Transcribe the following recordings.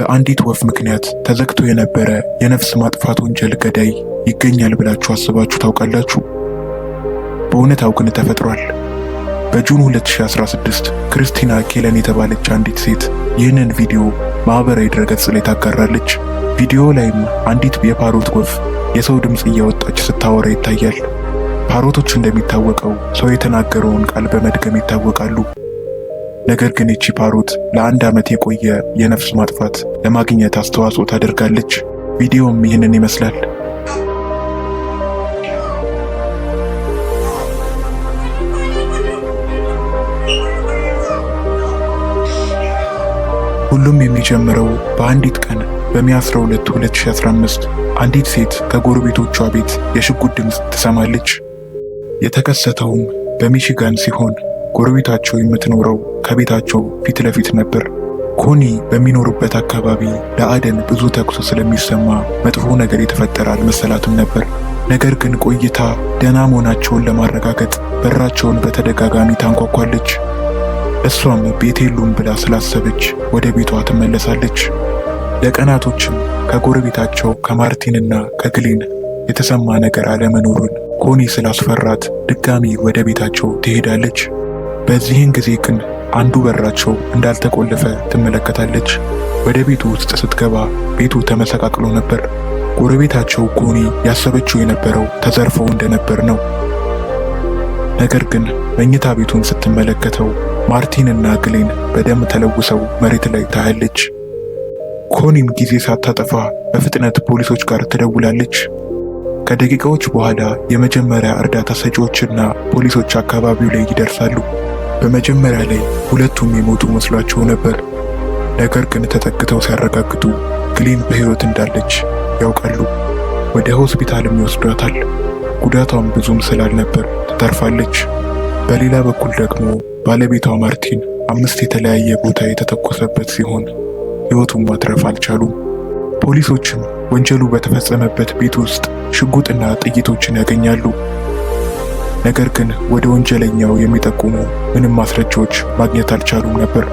በአንዲት ወፍ ምክንያት ተዘግቶ የነበረ የነፍስ ማጥፋት ወንጀል ገዳይ ይገኛል ብላችሁ አስባችሁ ታውቃላችሁ? በእውነታው ግን ተፈጥሯል። በ June 2016 ክርስቲና ኬለን የተባለች አንዲት ሴት ይህንን ቪዲዮ ማህበራዊ ድረገጽ ላይ ታጋራለች። ቪዲዮ ላይም አንዲት የ parrot ወፍ የሰው ድምፅ እያወጣች ስታወራ ይታያል። Parrot ኦች እንደሚታወቀው ሰው የተናገረውን ቃል በመድገም ይታወቃሉ። ነገር ግን ይቺ parrot ለአንድ ዓመት የቆየ የነፍስ ማጥፋት ለማግኘት አስተዋጽኦ ታደርጋለች። ቪዲዮም ይህንን ይመስላል። ሁሉም የሚጀምረው በአንዲት ቀን በ May 12 2015 አንዲት ሴት ከጎረቤቶቿ ቤት የሽጉጥ ድምፅ ትሰማለች። የተከሰተውም በሚሺጋን ሲሆን ጎረቤታቸው የምትኖረው ከቤታቸው ፊት ለፊት ነበር። ኮኒ በሚኖሩበት አካባቢ ለአደን ብዙ ተኩስ ስለሚሰማ መጥፎ ነገር የተፈጠረ አልመሰላትም ነበር። ነገር ግን ቆይታ ደህና መሆናቸውን ለማረጋገጥ በራቸውን በተደጋጋሚ ታንኳኳለች። እሷም ቤት የሉም ብላ ስላሰበች ወደ ቤቷ ትመለሳለች። ለቀናቶችም ከጎረቤታቸው ከማርቲንና ከግሌን የተሰማ ነገር አለመኖሩን ኮኒ ስላስፈራት ድጋሚ ወደ ቤታቸው ትሄዳለች። በዚህን ጊዜ ግን አንዱ በራቸው እንዳልተቆለፈ ትመለከታለች። ወደ ቤቱ ውስጥ ስትገባ ቤቱ ተመሰቃቅሎ ነበር። ጎረቤታቸው ኮኒ ያሰበችው የነበረው ተዘርፈው እንደነበር ነው። ነገር ግን መኝታ ቤቱን ስትመለከተው ማርቲንና ግሌን በደም ተለውሰው መሬት ላይ ታያለች። ኮኒም ጊዜ ሳታጠፋ በፍጥነት ፖሊሶች ጋር ትደውላለች። ከደቂቃዎች በኋላ የመጀመሪያ እርዳታ ሰጪዎችና ፖሊሶች አካባቢው ላይ ይደርሳሉ። በመጀመሪያ ላይ ሁለቱም የሞቱ መስሏቸው ነበር። ነገር ግን ተጠግተው ሲያረጋግጡ ግሌን በሕይወት እንዳለች ያውቃሉ። ወደ ሆስፒታልም ይወስዷታል። ጉዳቷም ብዙም ስላልነበር ትተርፋለች። በሌላ በኩል ደግሞ ባለቤቷ ማርቲን 5 የተለያየ ቦታ የተተኮሰበት ሲሆን ሕይወቱን ማትረፍ አልቻሉም። ፖሊሶችም ወንጀሉ በተፈጸመበት ቤት ውስጥ ሽጉጥና ጥይቶችን ያገኛሉ። ነገር ግን ወደ ወንጀለኛው የሚጠቁሙ ምንም ማስረጃዎች ማግኘት አልቻሉም ነበር።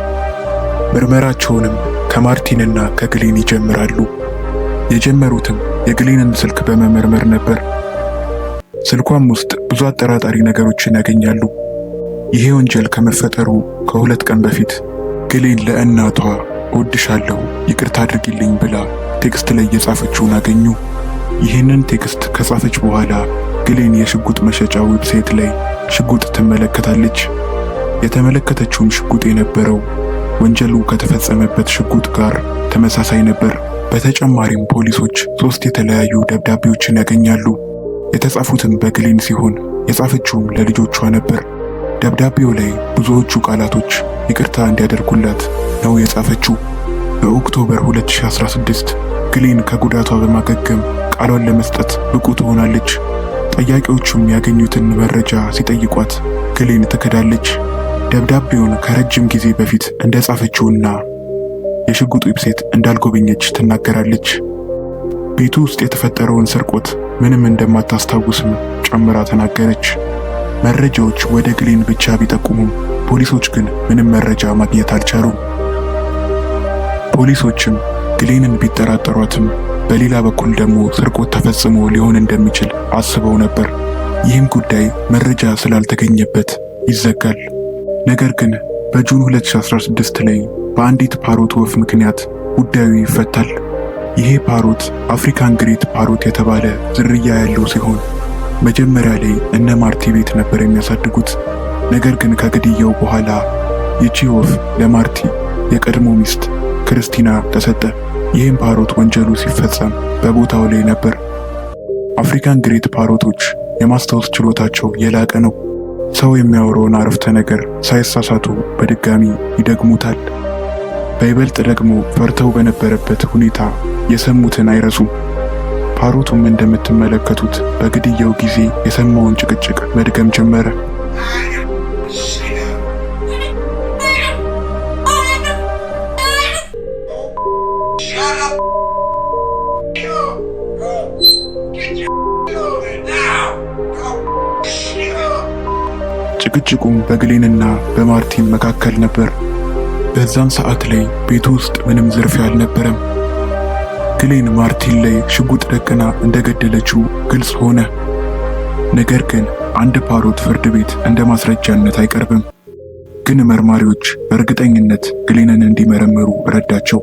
ምርመራቸውንም ከማርቲንና ከግሌን ይጀምራሉ። የጀመሩትም የግሌንን ስልክ በመመርመር ነበር። ስልኳም ውስጥ ብዙ አጠራጣሪ ነገሮችን ያገኛሉ። ይሄ ወንጀል ከመፈጠሩ ከ2 ቀን በፊት ግሌን ለእናቷ እወድሻለሁ፣ ይቅርታ አድርጊልኝ ብላ text ላይ የጻፈችውን አገኙ። ይህንን text ከጻፈች በኋላ ግሌን የሽጉጥ መሸጫ website ላይ ሽጉጥ ትመለከታለች። የተመለከተችውም ሽጉጥ የነበረው ወንጀሉ ከተፈጸመበት ሽጉጥ ጋር ተመሳሳይ ነበር። በተጨማሪም ፖሊሶች 3 የተለያዩ ደብዳቤዎችን ያገኛሉ። የተጻፉትም በግሌን ሲሆን የጻፈችውም ለልጆቿ ነበር። ደብዳቤው ላይ ብዙዎቹ ቃላቶች ይቅርታ እንዲያደርጉላት ነው የጻፈችው። በ October 2016 ግሌን ከጉዳቷ በማገገም ቃሏን ለመስጠት ብቁ ትሆናለች። ጠያቂዎቹም ያገኙትን መረጃ ሲጠይቋት ግሌን ትክዳለች። ደብዳቤውን ከረጅም ጊዜ በፊት እንደጻፈችውና የሽጉጥ website እንዳልጎበኘች ትናገራለች። ቤቱ ውስጥ የተፈጠረውን ስርቆት ምንም እንደማታስታውስም ጨምራ ተናገረች። መረጃዎች ወደ ግሌን ብቻ ቢጠቁሙም ፖሊሶች ግን ምንም መረጃ ማግኘት አልቻሉም። ፖሊሶችም ግሌንን ቢጠራጠሯትም በሌላ በኩል ደግሞ ስርቆት ተፈጽሞ ሊሆን እንደሚችል አስበው ነበር። ይህም ጉዳይ መረጃ ስላልተገኘበት ይዘጋል። ነገር ግን በ June 2016 ላይ በአንዲት parrot ወፍ ምክንያት ጉዳዩ ይፈታል። ይሄ parrot African grey parrot የተባለ ዝርያ ያለው ሲሆን መጀመሪያ ላይ እነ ማርቲ ቤት ነበር የሚያሳድጉት። ነገር ግን ከግድያው በኋላ ይቺ ወፍ ለማርቲ የቀድሞ ሚስት ክርስቲና ተሰጠ። ይህም parrot ወንጀሉ ሲፈጸም በቦታው ላይ ነበር። African grey parrot ኦች የማስታወስ ችሎታቸው የላቀ ነው። ሰው የሚያወራውን አረፍተ ነገር ሳይሳሳቱ በድጋሚ ይደግሙታል። በይበልጥ ደግሞ ፈርተው በነበረበት ሁኔታ የሰሙትን አይረሱም። Parrot ኡም እንደምትመለከቱት በግድያው ጊዜ የሰማውን ጭቅጭቅ መድገም ጀመረ። ጭቅጭቁም በግሌንና በማርቲን መካከል ነበር። በዛን ሰዓት ላይ ቤቱ ውስጥ ምንም ዝርፊያ አልነበረም። ግሌን ማርቲን ላይ ሽጉጥ ደቅና እንደገደለችው ግልጽ ሆነ። ነገር ግን አንድ parrot ፍርድ ቤት እንደ ማስረጃነት አይቀርብም። ግን መርማሪዎች በእርግጠኝነት ግሌንን እንዲመረምሩ ረዳቸው።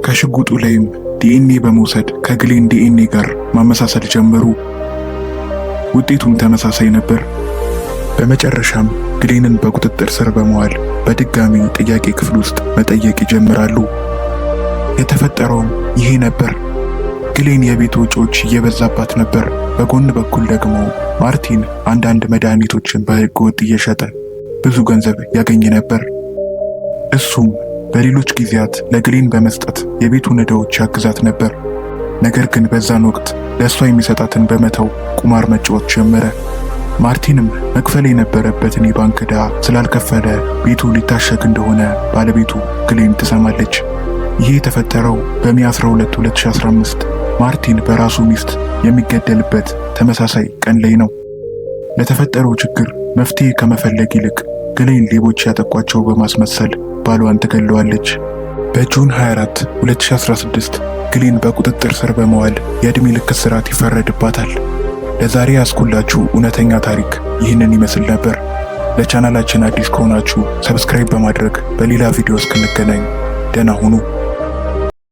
ከሽጉጡ ላይም ዲኤንኤ በመውሰድ ከግሌን ዲኤንኤ ጋር ማመሳሰል ጀመሩ። ውጤቱም ተመሳሳይ ነበር። በመጨረሻም ግሌንን በቁጥጥር ስር በመዋል በድጋሚ ጥያቄ ክፍል ውስጥ መጠየቅ ይጀምራሉ። የተፈጠረውም ይሄ ነበር። ግሌን የቤት ወጪዎች እየበዛባት ነበር። በጎን በኩል ደግሞ ማርቲን አንዳንድ መድኃኒቶችን በሕገ ወጥ እየሸጠ ብዙ ገንዘብ ያገኝ ነበር። እሱም በሌሎች ጊዜያት ለግሌን በመስጠት የቤቱን ዕዳዎች ያግዛት ነበር። ነገር ግን በዛን ወቅት ለእሷ የሚሰጣትን በመተው ቁማር መጫወት ጀመረ። ማርቲንም መክፈል የነበረበትን የባንክ ዕዳ ስላልከፈለ ቤቱ ሊታሸግ እንደሆነ ባለቤቱ ግሌን ትሰማለች። ይህ የተፈጠረው በ May 12 2015 ማርቲን በራሱ ሚስት የሚገደልበት ተመሳሳይ ቀን ላይ ነው። ለተፈጠረው ችግር መፍትሄ ከመፈለግ ይልቅ ግሌን ሌቦች ያጠቋቸው በማስመሰል ባሏን ትገለዋለች። በ June 24 2016 ግሌን በቁጥጥር ስር በመዋል የዕድሜ ልክ እስራት ይፈረድባታል። ለዛሬ ያስኩላችሁ እውነተኛ ታሪክ ይህንን ይመስል ነበር። ለቻናላችን አዲስ ከሆናችሁ subscribe በማድረግ በሌላ ቪዲዮ እስክንገናኝ ደህና ሁኑ።